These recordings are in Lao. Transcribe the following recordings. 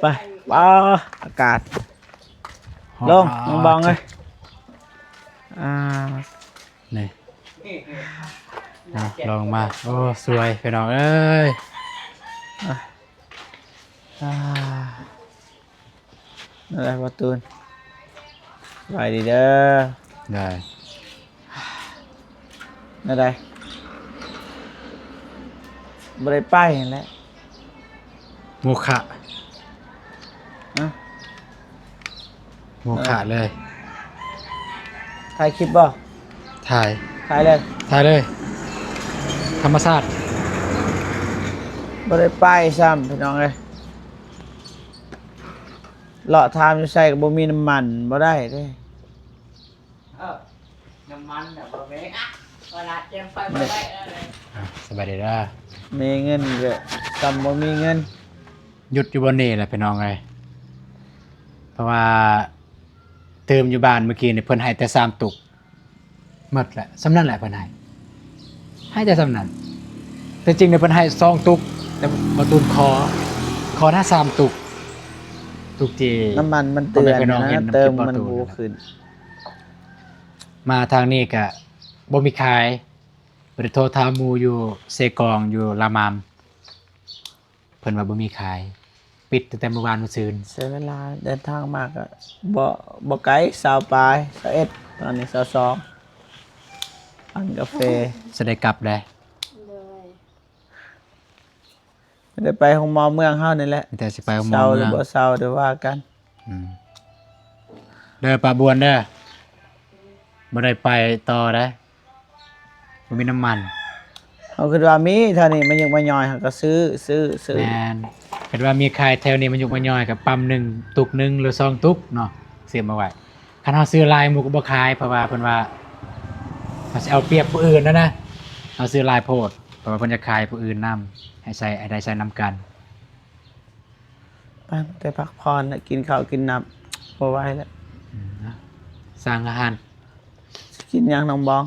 ໄປ ວ້າ ອາກາດ ຮ້ອນ ລົງ ນ້ອງບອງເອີຍ ອ່າ ນີ້ ອ່າ ລົງມາ ໂອ້ ສວຍ ພີ່ນ້ອງເອີຍ ອ່າ ອ່າ ນັ້ນແຫຼະ ປະຕູນ ສະບາຍດີເດີ ໄດ້ ແນວໃດ ບໍ່ໄດ້ໄປຫັ້ນແຫຼະ ໂມຄະ ຮະ ໂມຄະເລີຍ ຖ່າຍຄລິບບໍ່? ຖ່າຍ ຖ່າຍເລີຍ ຖ່າຍເລີຍ ທຳມະຊາດ ບໍ່ໄດ້ໄປຊ້ຳ ພີ່ນ້ອງເອີຍ ເລາະຖາມຢູ່ໃສກໍບໍ່ມີນ້ຳມັນ ບໍ່ໄດ້ເດ້. ເອີ ນ້ຳມັນນະບໍ່ແມ່ນ ເວລາເກັບໄປບໍ່ໄດ້ເອີ ອ່າ ສະບາຍດີເດີ ມີເງິນກໍສ່ຳບໍ່ມີເງິນ ຢຸດຢູ່ບ່ອນນີ້ແຫຼະພີ່ນ້ອງເອີຍ ເພາະວ່າຕື່ມຢູ່ບ້ານມື້ກີ້ນີ້ ເພິ່ນໃຫ້ແຕ່ສາມຕຸກ ໝົດແຫຼະ ສ່ຳນັ້ນແຫຼະເພິ່ນໃຫ້ ໃຫ້ແຕ່ສ່ຳນັ້ນ ແຕ່ຈິງນີ້ເພິ່ນໃຫ້ສອງຕຸກ ແຕ່ບໍ່ຕູນຂໍ ຂໍນະສາມຕຸກ ຕຸກທີ່ ນ້ຳມັນມັນເຕືອນ ພໍ່ແມ່ພີ່ນ້ອງເຫັນນຳ ເຕີມ ຄລິບບໍ່ ມັນບໍ່ຂຶ້ນ ມາທາງນີ້ກະບໍ່ມີຂາຍ ບໍ່ໄດ້ໂທຖາມໝູ່ຢູ່ເຊກອງ ຢູ່ລາມາມ ເພິ່ນວ່າບໍ່ມີຂາຍ ປິດຕັ້ງແຕ່ມື້ວານມື້ຊືນ ໃຊ້ເວລາເດີນທາງມາກະບໍ່ ບໍ່ໄກ ຊາວປາຍ ຊາວເອັດ ຕອນນີ້ຊາວສອງ ປັ້ນກາເຟ ຊິໄດ້ກັບແລ້ວ ໂດຍ ໄດ້ໄປໂຮງໝໍເມືອງເຮົານີ້ແຫຼະ ມີແຕ່ຊິໄປໂຮງໝໍເມືອງ ເຊົາຫຼືບໍ່ເຊົາດຽວວ່າກັນ ອືມ ເດີປ້າບວນເດີ ບໍ່ໄດ້ໄປຕໍ່ເດ້ ບໍ່ມີນ້ຳມັນ ເຮົາຄິດວ່າມີແຖວນີ້ ມາຍຸກມາຍອຍ ເຮົາກໍຊື້ ຊື້ ຊື້ ແມ່ນ ຄິດວ່າມີຂາຍແຖວນີ້ ມາຍຸກມາຍອຍ ກໍປ້ຳໜຶ່ງຕຸກໜຶ່ງ ຫຼືສອງຕຸກເນາະ ຊື້ມາໄວ້ ຄັນເຮົາຊື້ຫຼາຍໝູ່ກໍບໍ່ຂາຍ ເພາະວ່າເພິ່ນວ່າເຮົາຊິເອົາປຽບຜູ້ອື່ນຫັ້ນນະ ເຮົາຊື້ຫຼາຍໂພດ ເພາະວ່າເພິ່ນຢາກຂາຍຜູ້ອື່ນນຳ ໃຫ້ໃຊ້ ໃຫ້ໄດ້ໃຊ້ນຳກັນ ໄປແຕ່ພັກຜ່ອນ ແລະ ກິນເຂົ້າກິນນ້ຳ ບໍ່ໄຫວແລ້ວ ອືມ ສັ່ງອາຫານ ກິນຫຍັງນ້ອງບອງ?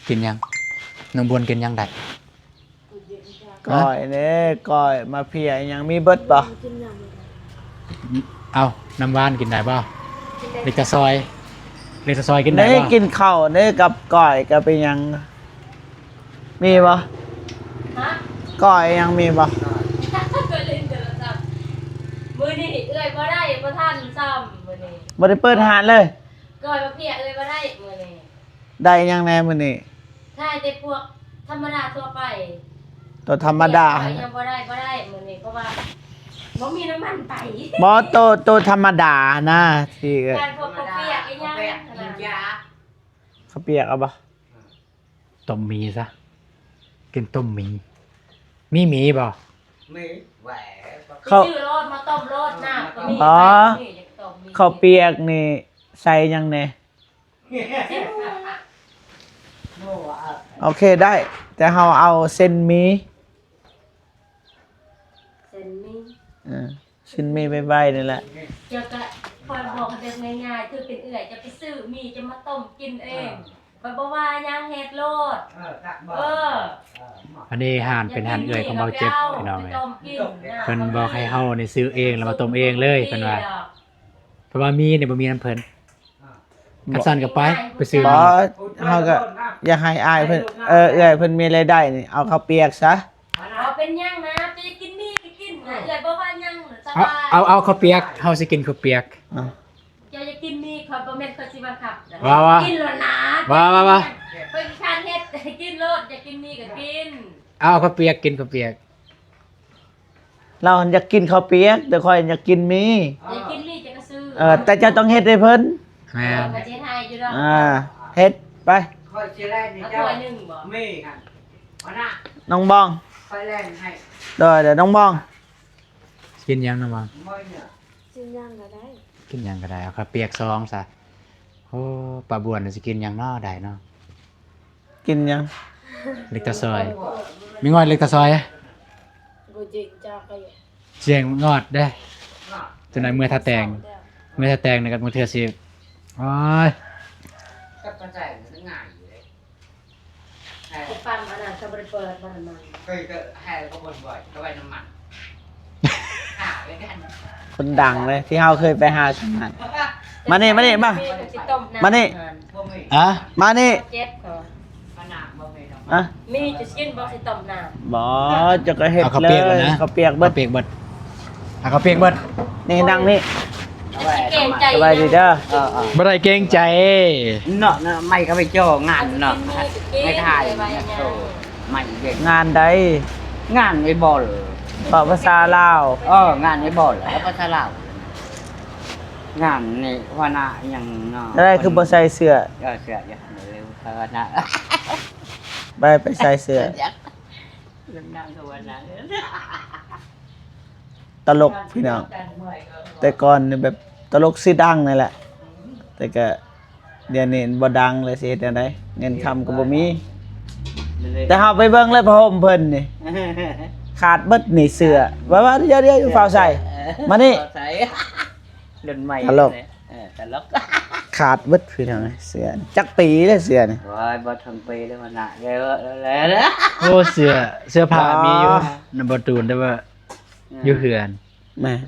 ກິນຫຍັງ? ນ້ອງບວນກິນຫຍັງໄດ້? ກ້ອຍເດ້ ກ້ອຍ ມາເພຍ ອີຫຍັງມີເບິດບໍ່? ເອົາ ນ້ຳຫວານກິນໄດ້ບໍ່? ເລັກຕາຊອຍ ເລັກຕາຊອຍກິນໄດ້ບໍ່? ກິນເຂົ້າເດ້ກັບກ້ອຍກັບອີຫຍັງ ມີບໍ່? ຮະ? ກ້ອຍອີຫຍັງມີບໍ່? ມື້ນີ້ເອື້ອຍບໍ່ໄດ້ ບໍ່ທັນຊ້ຳມື້ນີ້ ບໍ່ໄດ້ເປີດຮ້ານເລີຍ ກ້ອຍມາເພຍເອື້ອຍບໍ່ໄດ້ມື້ນີ້ ໄດ້ຫຍັງແດ່ມື້ນີ້? ຂາຍແຕ່ພວກທຳມະດາທົ່ວໄປ ໂຕທຳມະດາ ເພຍກໍຍັງບໍ່ໄດ້ ບໍ່ໄດ້ມື້ນີ້ ເພາະວ່າບໍ່ມີນ້ຳມັນໄປ ບໍ່ ໂຕ ໂຕທຳມະດານະ ທີ່ ຂາຍພວກເຂົ້າປຽກອີຫຍັງ ເຂົ້າປຽກ ກິນຢາ ເຂົ້າປຽກເອົາບໍ່? ຕົ້ມໝີ້ຊະ ກິນຕົ້ມໝີ້ ມີໝີບໍ່? ມີ ແຫວະ ເຂົ້າ ຊື້ໂລດ ມາຕົ້ມໂລດ ນ້ຳກໍມີ ອໍ ເຂົ້າປຽກນີ້ໃສ່ຫຍັງແດ່? ໂອເຄ ໄດ້ ແຕ່ເຮົາເອົາເສັ້ນໝີ້ ເສັ້ນໝີ້ ເອີ ຊິນມີໄວໆນີ້ແຫຼະ ເຈົ້າກະ ຂ້ອຍບອກເດັກງ່າຍໆ ຖືເປັນເອື້ອຍ ຈະໄປຊື້ໝີ້ ຈະມາຕົ້ມກິນເອງ ຂ້ອຍບໍ່ວ່າຫຍັງ ເຮັດໂລດ ເອີ ເອີ ອັນນີ້ຮ້ານເປັນຮ້ານເອື້ອຍຂອງເບົາເຈັບ ພີ່ນ້ອງເອີຍ ເພິ່ນບອກໃຫ້ເຮົານີ້ຊື້ເອງ ແລ້ວມາຕົ້ມເອງເລີຍ ເພິ່ນວ່າ ເພາະວ່າໝີ້ນີ້ບໍ່ມີນຳເພິ່ນ ຄັນຊັ້ນກໍໄປ ໄປຊື້ໝີ້ ເຮົາກໍຢາກໃຫ້ອ້າຍເພິ່ນ ເອີ ເອື້ອຍເພິ່ນມີລາຍໄດ້ນີ້ ເອົາເຂົ້າປຽກຊະ ເອົາ ເປັນຫຍັງນະ ຈະກິນໝີ້ກໍກິນນະ ເອື້ອຍບໍ່ວ່າຫຍັງ ເອົາ ເອົາເຂົ້າປຽກ ເຮົາຊິກິນເຂົ້າປຽກ ເຈົ້າຢາກກິນໝີ້ ຂ້ອຍບໍ່ແມ່ນຂ້ອຍຊິບັງຄັບ ວ່າ ວ່າ ກິນໂລດນະ ວ່າ ວ່າ ວ່າ ຂ້ອຍຂີ້ຄ້ານເຮັດ ກິນໂລດ ຢາກກິນໝີ້ກໍກິນ ເອົາເຂົ້າປຽກ ກິນເຂົ້າປຽກ ລາວຫັ້ນຢາກກິນເຂົ້າປຽກ ແຕ່ຂ້ອຍຢາກກິນໝີ່ ຢາກກິນໝີ່ ເຈົ້າກໍຊື້ ເອີ ແຕ່ເຈົ້າຕ້ອງເຮັດໃຫ້ເພິ່ນ ແມ່ນ ເອີ ຂ້ອຍຊິເຮັດໃຫ້ຢູ່ດອກ ອ່າ ເຮັດໄປ ຂ້ອຍຊິແລ່ນໃຫ້ເຈົ້າ ເອົາຖ້ວຍໜຶ່ງບໍ່? ມີຫັ້ນ ຫົວໜ້າ ນ້ອງບອງ ຂ້ອຍແລ່ນໃຫ້ ໂດຍ ໂດຍ ນ້ອງບອງ ກິນຫຍັງນ້ອງບອງ? ບໍ່ເໜືອ ກິນຫຍັງກໍໄດ້ ກິນຫຍັງກໍໄດ້ ເອົາເຂົ້າປຽກສອງຊະ ໂອ້ ປ້າບວນຊິກິນຫຍັງເນາະ ໄດ້ເນາະ ກິນຫຍັງ? ເລັກຕາຊອຍ ມີງອດເລັກຕາຊອຍ ບໍ່ຈິງຈັກ ຈຽງງອດເດ້ ຕົວນັ້ນເມື່ອຖ້າແຕ່ງ ເມື່ອຖ້າແຕ່ງນີ້ກໍບາງເທື່ອຊິ ໂອ້ຍ ກັບກະແຈມັນງ່າຍຢູ່ເດ້ ແຕ່ປ້ຳອັນນັ້ນກໍບໍ່ໄດ້ເປີດ ບໍ່ໄດ້ມັນ ກໍ ກໍແຮ່ກໍບໍ່ໄດ້ ກໍໄວ້ນ້ຳມັນ ຫາໄວ້ກັນ ຄົນດັງເລີຍ ທີ່ເຮົາເຄີຍໄປຫາຊ່ວງນັ້ນ. ມານີ້ ມານີ້ ມາ ມານີ້ ອະ ມານີ້ ເຈັບຄໍ ອະ ມີຈະຊິນບໍ່ຊິຕົ້ມນ້ຳ ບໍ່ ເຈົ້າກໍເຮັດເລີຍ ເອົາເຂົ້າປຽກເບິດນະ ເຂົ້າປຽກເບິດ ເຂົ້າປຽກເບິດ ເອົາເຂົ້າປຽກເບິດ ນີ້ນັ່ງນີ້ ຊິເກງໃຈ ສະບາຍດີເດີ ເອີໆ ບໍ່ໄດ້ເກງໃຈ ເນາະ ເນາະ ໄມ້ກໍໄປເຈາະງານເນາະ ໄມ້ຖ່າຍ ງານໃດ? ງານໄອ້ບອລ ເວົ້າພາສາລາວ ເອີ ງານໄອ້ບອລ ເວົ້າພາສາລາວ ງານນີ້ ຫົວໜ້າອີ່ຫຍັງເນາະ ແນວໃດຄືບໍ່ໃສ່ເສື້ອ? ເອີ ເສື້ອຢູ່ ເອີ ຫົວໜ້າ ໄປ ໄປໃສ່ເສື້ອ ຕະຫຼົກພີ່ນ້ອງ ແຕ່ກ່ອນນີ້ແບບຕະຫຼົກຊື່ດັງນັ້ນແຫຼະ ແຕ່ກະດຽວນີ້ບໍ່ດັງແລ້ວ ຊິເຮັດແນວໃດ ເງິນຄຳກໍບໍ່ມີ ແຕ່ເຮົາໄປເບິ່ງແລ້ວຜ້າຫົ່ມເພິ່ນນີ້ ຂາດເບິດນີ້ເສື້ອ ວ່າໆ ດຽວໆ ຟ້າວໃສ່ ມານີ້ ລຸ້ນໃໝ່ ຕະຫຼົກ ເອີ ຕະຫຼົກ ຂາດເບິດພີ່ນ້ອງເອີຍ ເສື້ອ ຈັກປີແລ້ວເສື້ອນີ້? ໂອ້ຍ ບໍ່ເຖິງປີແລ້ວຫັ້ນນະ ແລ້ວ ແລ້ວ ໂອ້ ເສື້ອ ເສື້ອຜ້າມີຢູ່ນຳບໍ່ຕູນ ແຕ່ວ່າ ອືມ ຢູ່ເຮືອນ ແມ່ນ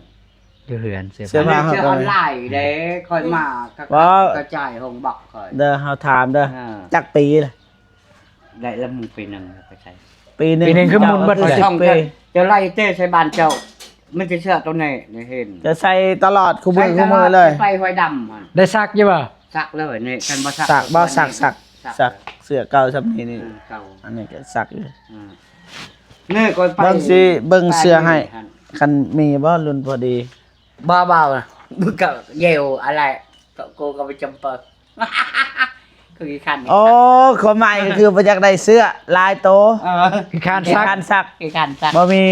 ຢູ່ເຮືອນ ເສື້ອ ເສື້ອຜ້າ ເຮົາກໍອອນລາຍເດ້ ຂ້ອຍມາກະ ກະຈ່າຍຫ້ອງບັກຂ້ອຍ ເດີ ເຮົາຖາມເດີ ເອີ ຈັກປີລະ? ໄດ້ລະ ມື້ປີໜຶ່ງກໍໃຊ້ ປີໜຶ່ງ ປີໜຶ່ງຄືໝຸນເບິດ ສິບປີ ເຈົ້າໄລ່ເຕະໃສ່ບ້ານເຈົ້າ ມັນຈະເຊື່ອໂຕນີ້ໄດ້ເຫັນ ຈະໃສ່ຕະຫຼອດ ຄູ່ມື້ ຄູ່ມື້ເລີຍ ໃສ່ຕະຫຼອດ ໄປຫ້ວຍດຳຫັ້ນ ໄດ້ຊັກຢູ່ບໍ່? ຊັກເລີຍນີ້ ຄັນບໍ່ຊັກ ຊັກບໍ່? ຊັກ ຊັກ ຊັກ ຊັກເສື້ອເກົ່າຊ່ຳນີ້ນີ້ ເອີ ເກົ່າ ອັນນີ້ກໍຊັກຢູ່ ເອີ ນີ້ກໍໄປ ເບິ່ງຊິເບິ່ງເສື້ອໃຫ້ ຄັນມີບໍ່ລຸ້ນພໍດີ ບໍ່ ບໍ່ ມຶງກໍເຢວອະໄລ ກໍ ກູກໍໄປຈຳເປີ ຄືຂີ້ຄ້ານ ອໍ ຄວາມໝາຍກໍຄືບໍ່ຢາກໄດ້ເສື້ອຫຼາຍໂຕ ເອີ ຂີ້ຄ້ານຊັກ ຂີ້ຄ້ານຊັກ ບໍ່ມີ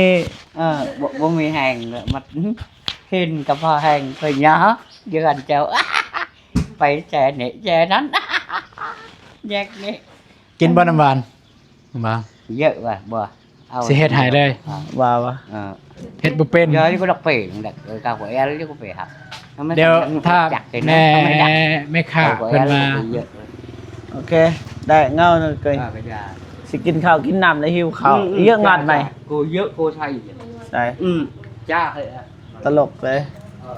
ເອີ ບໍ່ ບໍ່ມີແຮງ ມັນເຫັນກໍພໍແຮງ ເພິ່ນຍາເຍືອນເຈົ້າ ໄປແຊ່ນີ້ແຊ່ນັ້ນ ແຍກນີ້ ກິນບໍ່ນ້ຳຫວານ? ບໍ່ ເຍອະວ່າ ບໍ່ ເອົາ ຊິເຮັດໃຫ້ເລີຍ ວ່າ ວ່າ ເອີ ເຮັດບໍ່ເປັນ ເດີ ຢູ່ກັບດອກເປນແຫຼະ ເອີ ກາແຟຢູ່ກັບເປຮັບ ດຽວຖ້າແມ່ ແມ່ຄ້າເພິ່ນມາ ໂອເຄ ໄດ້ເງົາເລີຍ ເອີ ກໍຢ່າ ຊິກິນເຂົ້າກິນນ້ຳແລ້ວຫິວເຂົ້າ ອືມ ເຍອະງາດໃໝ່ ໂກເຍອະໂກໄຊ ໃສ່ ອືມ ຈ້າເຮີຍ ຕະຫຼົກເລີຍ ເອີ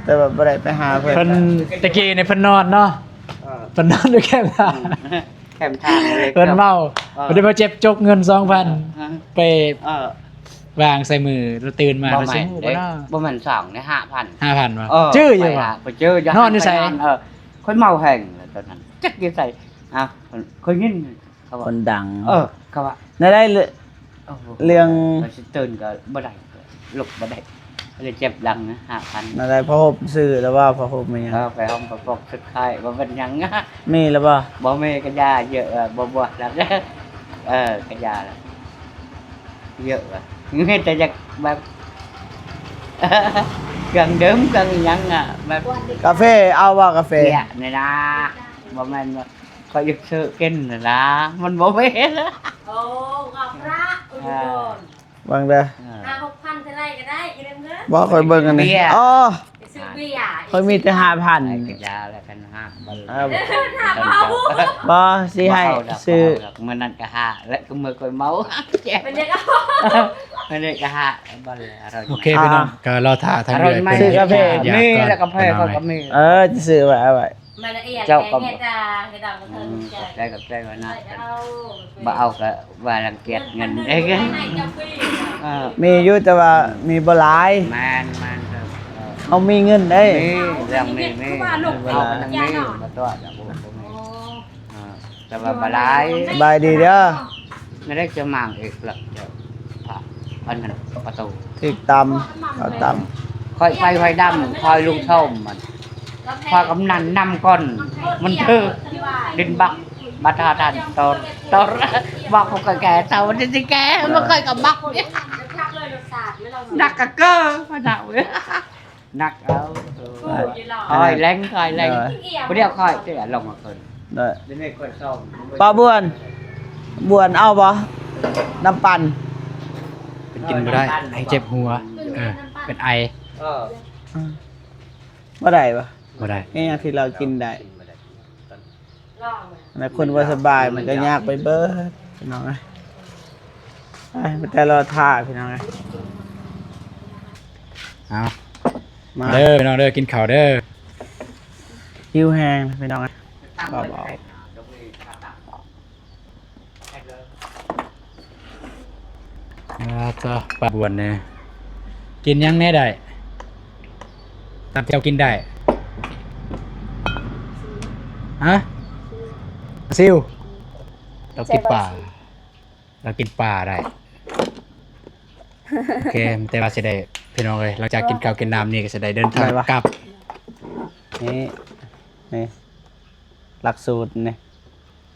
ແຕ່ວ່າບໍ່ໄດ້ໄປຫາເພິ່ນ ເພິ່ນ ແຕ່ກີ້ນີ້ເພິ່ນນອນເນາະ ເອີ ເພິ່ນນອນຢູ່ແຄມທາງ ອືມ ແຄມທາງເລີຍ ເພິ່ນເມົາ ເອີ ບໍ່ໄດ້ມາເຈັບຈົກເງິນສອງພັນ ເອີ ໄປ ເອີ ວາງໃສ່ມື ແລ້ວຕື່ນມາ ບໍ່ແມ່ນເດ້ ບໍ່ແມ່ນສອງເດ້ ຫ້າພັນ ຫ້າພັນບໍ່ ເອີ ຈື່ຢູ່ບໍ່ ໄປຫາ ໄປເຈີ ນອນຢູ່ໃສ ເອີ ຄົນເມົາແຮງແລ້ວຕອນນັ້ນ ຈັກຢູ່ໃສ ອ້າວ ຄົນຍິນ ເຂົາວ່າ ຄົນດັງ ເອີ ເຂົາວ່າ ແນວໃດເລື່ອງ ໂອ້ໂຫ ເລື່ອງ ຂ້ອຍຊິຕື່ນກໍບໍ່ໄດ້ ລຸກບໍ່ໄດ້ ເລີຍເຈັບຫຼັງນະ ຫ້າພັນ ແນວໃດ ຜ້າຫົ່ມຊື້ແລ້ວບໍ່? ຜ້າຫົ່ມອີ່ຫຍັງ ເອີ ຜ້າຫົ່ມ ຜ້າປົກ ຊຸດຄ້າຍ ບໍ່ເປັນຫຍັງ ມີແລ້ວບໍ່? ບໍ່ມີກໍຢ່າເຍອະ ບໍ່ ບໍ່ແລ້ວ ເອີ ກໍຢ່າແລ້ວ ເຍອະວ່າ ມີແຕ່ຢາກແບບ ເຄື່ອງດື່ມ ເຄື່ອງອີ່ຫຍັງອະ ແບບ ກາເຟ ເອົາບໍ່ກາເຟ? ເບຍນີ້ນະ ບໍ່ແມ່ນວ່າ ຂ້ອຍຢາກຊື້ກິນຫັ້ນນະ ມັນບໍ່ມີ. ໂອ້ ງາມພະ ອຸດໜູນ ເບິ່ງເດີ ຫ້າຫົກພັນເທົ່າໃດກໍໄດ້ ຢ່າລືມເດີ. ບໍ່ ຂ້ອຍເບິ່ງອັນນີ້ ເບຍ ອໍ ໄປຊື້ເບຍ ຂ້ອຍມີແຕ່ຫ້າພັນ ໄດ້ກະຢາແລ້ວ ຄັນຫາກບໍ່ ເອີ ບໍ່ ຊິໃຫ້ຊື້ ມື້ນັ້ນກະຫ້າ ແລະ ຄືມື້ຂ້ອຍເມົາ ມັນຍັງເອົາ ມື້ນີ້ກະຫ້າ ບໍ່ແລ້ວ. ໂອເຄ ພີ່ນ້ອງ ກໍລໍຖ້າທາງເອື້ອຍເພິ່ນ ຊື້ກາເຟ ມີແລ້ວ ກາເຟຂ້ອຍກໍມີ ເອີ ຊິຊື້ໄວ້ ເອົາໄວ້ ເຈົ້າກໍ ອືມ ຂອບໃຈ ຂອບໃຈວ່ານະ ບໍ່ເອົາກໍວ່າລັງກຽດເງິນເດ້ ເອີ ມີຢູ່ ແຕ່ວ່າມີບໍ່ຫຼາຍ ແມ່ນໆ ເອີ ເຮົາມີເງິນເດ້ ມີ ເລື່ອງມີ ມີ ເອົາກໍຍັງມີ ບໍ່ຕົວະ ບໍ່ ບໍ່ມີ ເອີ ແຕ່ວ່າບໍ່ຫຼາຍ ສະບາຍດີເດີ ແມ່ນໄດ້ຈະມາງເອກລັກ ເຈົ້າ ພະ ອັນນັ້ນປະຕູ ຖືກຕຳ ເຂົາຕຳ ຂ້ອຍໄປໄຟດຳ ຂ້ອຍລຸງຊົມມັນ ຂ້ອຍກຳນັນນຳກ່ອນ ມັນຖືກດິນບັກ ບັດທ່າທ່ານຕອນ ຕອນ ບັກມັນກໍແກ່ເທົ່າ ມັນຊິແກ່ ມັນຂ້ອຍກໍບັກ ໜັກກະເກີ ພະນະເວີຍ. ໜັກເອົາ ເອີ ຄ່ອຍແລ່ງ ຄ່ອຍແລ່ງ ເອີ ຜູ້ດຽວຄ່ອຍເຕະລົງມາເພິ່ນ ເດີ ດຽວນີ້ຂ້ອຍຊອງ ປ້າບວນ ບວນເອົາບໍ່? ນ້ຳປັ່ນ ເພິ່ນກິນບໍ່ໄດ້ ໃຫ້ເຈັບຫົວ ເອີ ເປັນໄອ ເອີ ບໍ່ໄດ້ບໍ່? ບໍ່ໄດ້ ເຮັດຫຍັງທີ່ລາວກິນໄດ້ ແລະ ຄົນບໍ່ສະບາຍມັນກໍຍາກໄປເບີດ ພີ່ນ້ອງເອີຍ ໄປ ມີແຕ່ລໍຖ້າ ພີ່ນ້ອງເອີຍ. ເອົາ ມາເດີພີ່ນ້ອງເດີ ກິນເຂົ້າເດີ. ຫິວແຮງພີ່ນ້ອງເອີຍ. ອາ ເຈົ້າ ປາບວນແດ່ ກິນຫຍັງແດ່ໄດ້? ຕຳແຈ່ວກິນໄດ້? ຮະ? ປາຊິວ? ເຮົາກິນປາ ເຮົາກິນປາໄດ້. ໂອເຄ ແຕ່ວ່າຊິໄດ້ ພີ່ນ້ອງເອີຍ ຫຼັງຈາກກິນເຂົ້າກິນນ້ຳນີ້ກໍຊິໄດ້ເດີນທາງກັບ. ນີ້ ນີ້ ຫຼັກສູດນີ້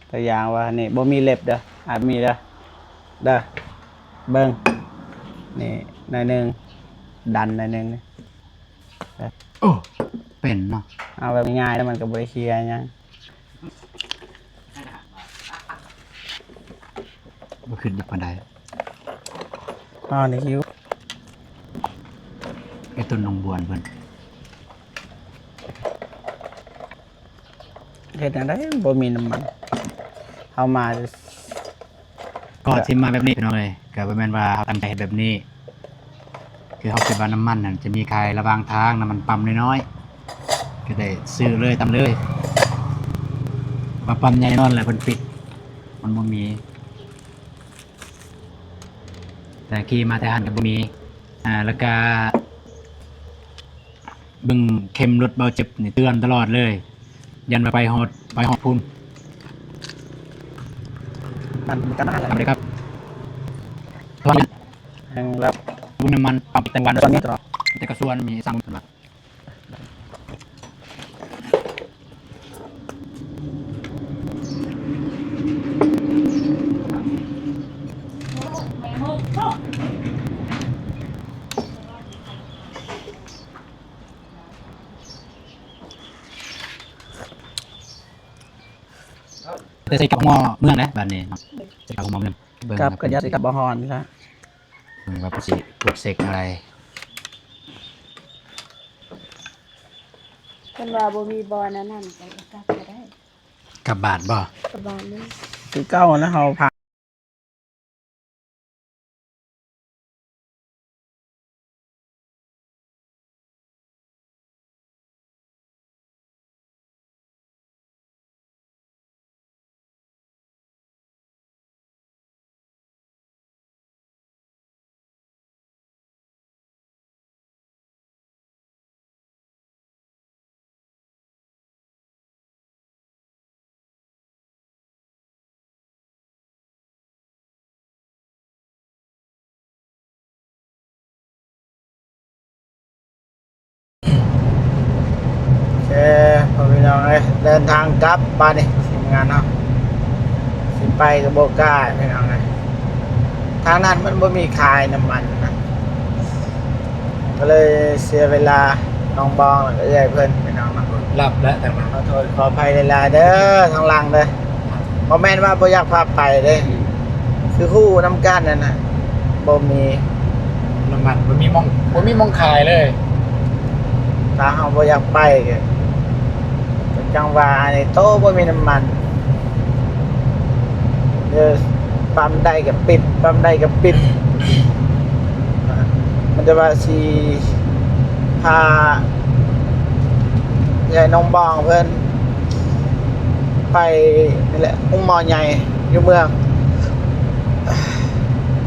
ຕົວຢ່າງວ່ານີ້ ບໍ່ມີເລັບເດີ ອາດມີເດີ ເດີ ເບິ່ງ ນີ້ໜ້ອຍໜຶ່ງ ດັນໜ້ອຍໜຶ່ງນີ້. ໂອ້ ເປັນເນາະ ເອົາແບບງ່າຍໆ ແລ້ວມັນກໍບໍ່ໄດ້ເຄຍຫຍັງ. ບໍ່ຂຶ້ນອີກປານໃດ ອ້າວ ນີ້ຫິວ ໄອ້ຕົ້ນໜອງບວນເພິ່ນ. ເຮັດແນວໃດບໍ່ມີນ້ຳມັນ ເຮົາມາ ກໍທີ່ມາແບບນີ້ພີ່ນ້ອງເອີຍ ກໍບໍ່ແມ່ນວ່າເຮົາຕັ້ງໃຈເຮັດແບບນີ້ ຄືເຮົາຄິດວ່ານ້ຳມັນນັ້ນຈະມີຂາຍລະຫວ່າງທາງ ນ້ຳມັນປ້ຳນ້ອຍໆ ກໍໄດ້ຊື້ເລີຍ ຕຳເລີຍ ວ່າປ້ຳໃຫຍ່ແນ່ນອນແຫຼະ ເພິ່ນປິດ ມັນບໍ່ມີ ແຕ່ຂີ່ມາແຕ່ຫັ້ນກໍບໍ່ມີ ອ່າ ແລ້ວກໍເບິ່ງເຂັມລົດເບົາເຈັບນີ້ເຕືອນຕະຫຼອດເລີຍ ຢ້ານວ່າໄປຮອດ ໄປຮອດພຸ້ນ. ມັນກໍໜ້າແຫຼະ ສະຫວັດດີຄັບ ແຮງແລ້ວ ບຸນນ້ຳມັນປ້ຳແຕ່ວັນ ຕອນນີ້ຕະຫຼອດ ແຕ່ກະຊວນມີສາມບຸນ ແຕ່ໃສ່ກັບຮອດເມືອງແຫຼະບາດນີ້ເນາະ ໃສ່ກັບຮອດເມືອງ ເບິ່ງ ກັບກໍຢ່າຊິກັບບໍ່ຮອດນີ້ລະ ເບິ່ງວ່າເພິ່ນຊິກວດເຊັກແນວໃດ. ເພິ່ນວ່າບໍ່ມີບ່ອນອັນນັ້ນ ກໍກັບກໍໄດ້ ກັບບ້ານບໍ່? ກັບບ້ານນີ້ ຄືເກົ່ານະ ເຮົາພາ ໂອເຄ ພໍ່ແມ່ພີ່ນ້ອງເອີຍ ເດີນທາງກັບບາດນີ້ ທີມງານເຮົາ ຊິໄປກໍບໍ່ກ້າພີ່ນ້ອງເອີຍ ທາງນັ້ນມັນບໍ່ມີຂາຍນ້ຳມັນນະ ກໍເລີຍເສຍເວລາ ນ້ອງບອງ ແລ້ວກໍເອື້ອຍເພິ່ນພີ່ນ້ອງເນາະ ລັບແລ້ວທາງນັ້ນ ຂໍໂທດຂໍອະໄພຫຼາຍໆເດີ ທາງຫຼັງເດີ. ບໍ່ແມ່ນວ່າບໍ່ຢາກພາໄປເດ້ ອືມ ຄືຮູ້ນຳກັນນັ້ນນະ ບໍ່ມີນ້ຳມັນ ບໍ່ມີໝ່ອງ ບໍ່ມີໝ່ອງຂາຍເລີຍ ຖ້າເຮົາບໍ່ຢາກໄປກໍ ກໍຈັ່ງວ່າອັນນີ້ໂຕບໍ່ມີນ້ຳມັນ ເອີ ປ້ຳໃດກໍປິດ ປ້ຳໃດກໍປິດ ມັນຈະວ່າຊິພາ ໃຫ້ນ້ອງບອງເພິ່ນ ໄປນີ້ແຫຼະ ໂຮງໝໍໃຫຍ່ຢູ່ເມືອງ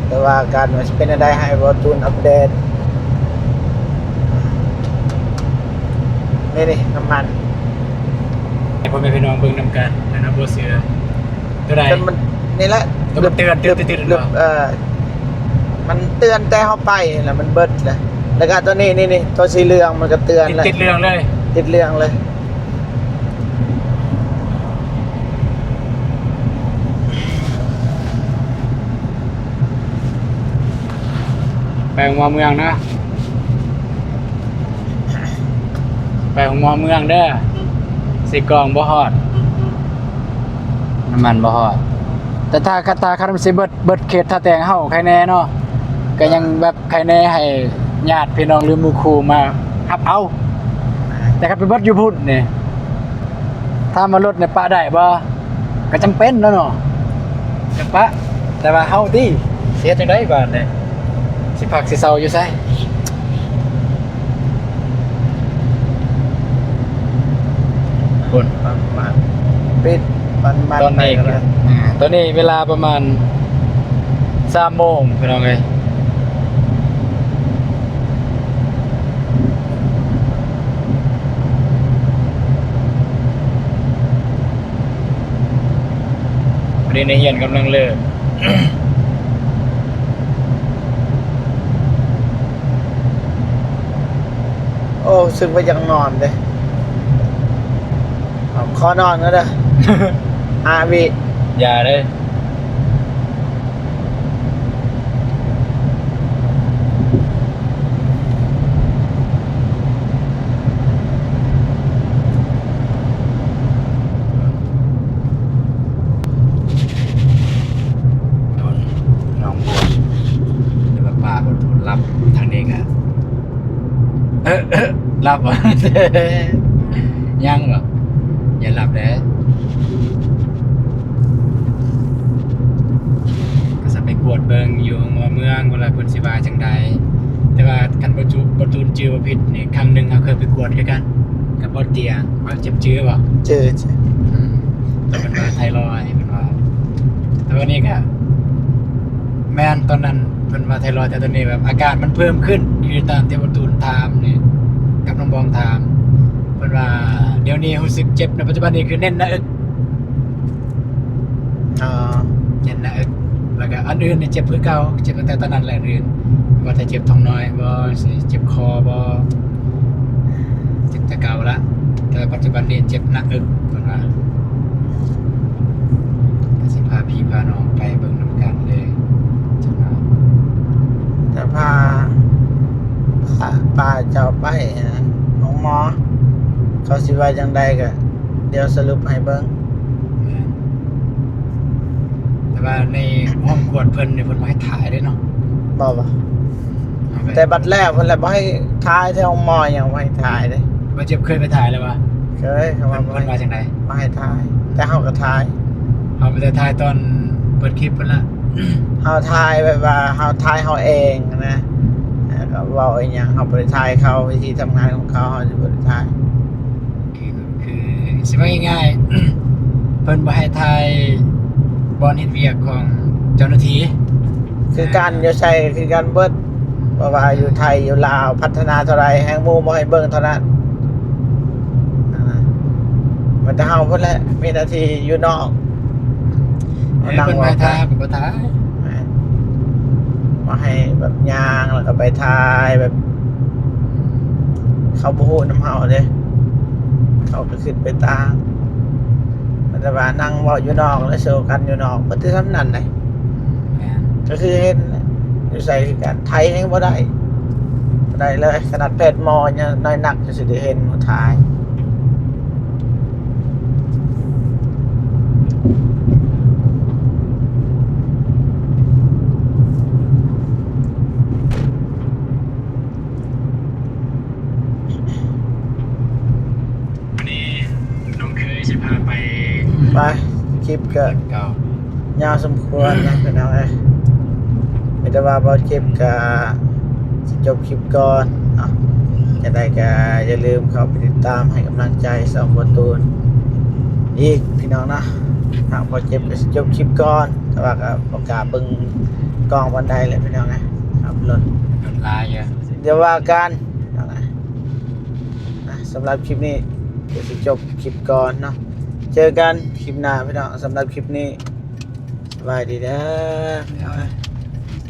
ແຕ່ວ່າການວ່າຊິເປັນແນວໃດ ໃຫ້ບໍ່ຕູນອັບເດດ ນີ້ໆ ນ້ຳມັນ ໃຫ້ພໍ່ແມ່ພີ່ນ້ອງເບິ່ງນຳກັນ ອັນນັ້ນບໍ່ເຊື່ອ ຕົວໃດ ມັນ ນີ້ແຫຼະ ຕົວມັນເຕືອນ ຕຶດໆໆ ເອີ ມັນເຕືອນແຕ່ເຮົາໄປແລ້ວມັນເບິດແລ້ວ ແລ້ວກໍຕົວນີ້ ນີ້ໆ ຕົວສີເຫຼືອງມັນກໍເຕືອນແລ້ວ ຕິດເຫຼືອງເລີຍ ຕິດເຫຼືອງເລີຍ. ໄປຫົວເມືອງນະ ໄປຫົວເມືອງເດີ ຊິກອງບໍ່ຮອດ ນ້ຳມັນບໍ່ຮອດ ແຕ່ຖ້າ ຖ້າຄັນມັນຊິເບິດ ເບິດເຂດທ່າແຕງເຮົາໄຄແນ່ເນາະ ກໍຍັງແບບ ໄຄແນ່ໃຫ້ຍາດພີ່ນ້ອງ ຫຼື ໝູ່ຄູ່ມາຮັບເອົາ ແຕ່ຄັນໄປເບິດຢູ່ພຸ້ນນີ້ ຖາມວ່າລົດນີ້ປະໄດ້ບໍ່? ກໍຈຳເປັນແລ້ວເນາະ ກໍປະ ແຕ່ວ່າເຮົາຕິ ຊິເຮັດຈັ່ງໃດບາດນີ້ ຊິພັກຊິເຊົາຢູ່ໃສ? ພຸ້ນ ປະມານ ປິດ ປະມານ ຕອນນີ້ ໄປກໍໄດ້ ອາ ຕອນນີ້ເວລາປະມານສາມໂມງ ພີ່ນ້ອງເອີຍ. ພໍດີນັກຮຽນກຳລັງເລີກ. ໂອ້ ຮູ້ສຶກວ່າຢາກນອນເດ້. ຂໍນອນກ່ອນເດີ ຫ້າວິ. ຢ່າເດີ. ໜອງບົວ ແຕ່ວ່າປ້າເພິ່ນຫຼັບ ທາງນີ້ກະ ເອີ ຫຼັບບໍ່? ຍັງບໍ່? ຢ່າຫຼັບເດີ. ກໍຈະໄປກວດເບິ່ງຢູ່ໂຮງໝໍເມືອງ ວ່າເພິ່ນຊິວ່າຈັ່ງໃດ. ແຕ່ວ່າຄັນບໍ່ຈູ ບໍ່ຕູນຈື່ບໍ່ຜິດນີ້ ຄັ້ງໜຶ່ງເຮົາເຄີຍໄປກວດຄືກັນກັບບໍ່ເຕຍ ວ່າເຈັບຈື່ບໍ່? ຈື່ ອືມ ແຕ່ເພິ່ນວ່າໄທຣອຍ ເພິ່ນວ່າ ແຕ່ວ່ານີ້ກະ ແມ່ນ ຕອນນັ້ນເພິ່ນວ່າໄທຣອຍ ແຕ່ຕອນນີ້ແບບອາການມັນເພີ່ມຂຶ້ນ ຄືຕາມທີ່ບໍ່ຕູນຖາມນີ້ ກັບນ້ອງບອງຖາມ ເພິ່ນວ່າດຽວນີ້ຮູ້ສຶກເຈັບ ໃນປັດຈຸບັນນີ້ຄືແໜ້ນໜ້າເອິກ. ອໍ ແໜ້ນໜ້າເອິກ ແລ້ວກະອັນອື່ນນີ້ເຈັບຄືເກົ່າ ເຈັບຕັ້ງແຕ່ຕອນນັ້ນແຫຼະ ອັນອື່ນ ວ່າແຕ່ເຈັບທ້ອງນ້ອຍບໍ່ ຊິເຈັບຄໍບໍ່ ເຈັບແຕ່ເກົ່າລະ ແຕ່ປັດຈຸບັນນີ້ເຈັບໜ້າເອິກ ເພິ່ນວ່າ. ກໍຊິພາພີ່ພານ້ອງໄປເບິ່ງນຳກັນເລີຍຈັກໜ້ອຍ ຈະພາ ພາ ພາເຈົ້າໄປ ໂຮງໝໍ ເຂົາຊິວ່າຈັ່ງໃດກໍ ດຽວສະຫຼຸບໃຫ້ເບິ່ງ. ແມ່ນ ແຕ່ວ່າໃນຫ້ອງກວດເພິ່ນນີ້ ເພິ່ນບໍ່ໃຫ້ຖ່າຍເດ້ເນາະ. ບໍ່ ບໍ່ ເອົາໄປ ແຕ່ບັດແລ້ວເພິ່ນລະບໍ່ໃຫ້ຖ່າຍ ແຖວໂຮງໝໍຫຍັງບໍ່ໃຫ້ຖ່າຍເດ້. ບໍ່ເຈັບເຄີຍໄປຖ່າຍແລ້ວວະ? ເຄີຍ. ເຂົາວ່າ ເພິ່ນ ເພິ່ນວ່າຈັ່ງໃດ? ບໍ່ໃຫ້ຖ່າຍ ແຕ່ເຮົາກໍຖ່າຍ. ເຮົາໄປແຕ່ຖ່າຍຕອນເປີດຄລິບພຸ້ນລະ. ເຮົາຖ່າຍແບບວ່າເຮົາຖ່າຍເຮົາເອງນະ ແລ້ວກໍເວົ້າອີ່ຫຍັງ ເຮົາບໍ່ໄດ້ຖ່າຍເຂົາ ວິທີທຳງານຂອງເຂົາ ເຮົາຈະບໍ່ໄດ້ຖ່າຍ. ຄື ຄືຊິເວົ້າງ່າຍໆ ເພິ່ນບໍ່ໃຫ້ຖ່າຍບ່ອນເຮັດວຽກຂອງເຈົ້າໜ້າທີ່ ຄືກັນ ຢູ່ໃສຄືກັນເບິດ ບໍ່ວ່າຢູ່ໄທຢູ່ລາວ ພັດທະນາເທົ່າໃດ ແຮ່ງໝູ່ບໍ່ໃຫ້ເບິ່ງເທົ່ານັ້ນ. ອ່າ ມີແຕ່ເຮົາພຸ້ນແຫຼະ ມີໜ້າທີ່ຢູ່ນອກ. ເອີ ເພິ່ນບໍ່ໃຫ້ຖ່າຍ ເຮົາກໍບໍ່ຖ່າຍ. ແມ່ນ ບໍ່ໃຫ້ແບບຍ່າງແລ້ວກໍໄປຖ່າຍແບບ ເຂົາບໍ່ຮູ້ນຳເຮົາເດ້ ເຂົາກໍຄິດໄປຕ່າງ. ແຕ່ວ່ານັ່ງເວົ້າຢູ່ນອກ ແລະ ໂຊກັນຢູ່ນອກ ກໍຄືສ່ຳນັ້ນໃດ. ແມ່ນ ກໍຄືເຫັນຢູ່ໃສຄືກັນ ໄທແຮ່ງບໍ່ໄດ້ ບໍ່ໄດ້ເລີຍ. ຂະໜາດແພດໝໍຍັງນ້ອຍນັກ ຈະຊິໄດ້ເຫັນມາຖ່າຍ. ມື້ນີ້ນ້ອງເຄີຍຊິພາໄປ ໄປ ຄລິບກໍ ເກົ່າ ຍາວສົມຄວນນະພີ່ນ້ອງເອີຍ. ມີແຕ່ວ່າບໍ່ເຈັບກໍຊິຈົບຄລິບກ່ອນເນາະ. ຈັ່ງໃດກໍຢ່າລືມເຂົ້າໄປຕິດຕາມໃຫ້ກຳລັງໃຈຊ່ອງບໍ່ຕູນອີກພີ່ນ້ອງເນາະ. ຫາກບໍ່ເຈັບກໍຊິຈົບຄລິບກ່ອນ ແຕ່ວ່າກໍບໍ່ກ້າເບິ່ງກ້ອງປານໃດແຫຼະພີ່ນ້ອງເອີຍ. ຂັບລົດ ລົດຫຼາຍຢູ່ ດຽວວ່າກັນເນາະ. ອ່ະ ສຳລັບຄລິບນີ້ກໍຊິຈົບຄລິບກ່ອນເນາະ. ເຈີກັນຄລິບໜ້າພີ່ນ້ອງ. ສຳລັບຄລິບນີ້ ສະບາຍດີເດີ.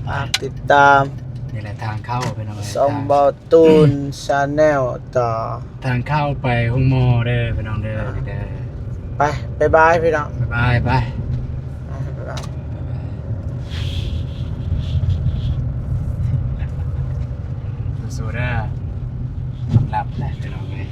ຝາກຕິດຕາມ ນີ້ແຫຼະທາງເຂົ້າພີ່ນ້ອງເອີຍ ຊ່ອງບ່າວຕູນ Channel ຕໍ່ ທາງເຂົ້າໄປໂຮງໝໍເດີພີ່ນ້ອງເດີ. ອ່າ ເດີ ໄປ ບາຍບາຍພີ່ນ້ອງ ບາຍບາຍ ໄປ ບາຍບາຍ ບາຍບາຍ. ສູ້ໆເດີ ຫຼັບແລ້ວພີ່ນ້ອງເອີຍ.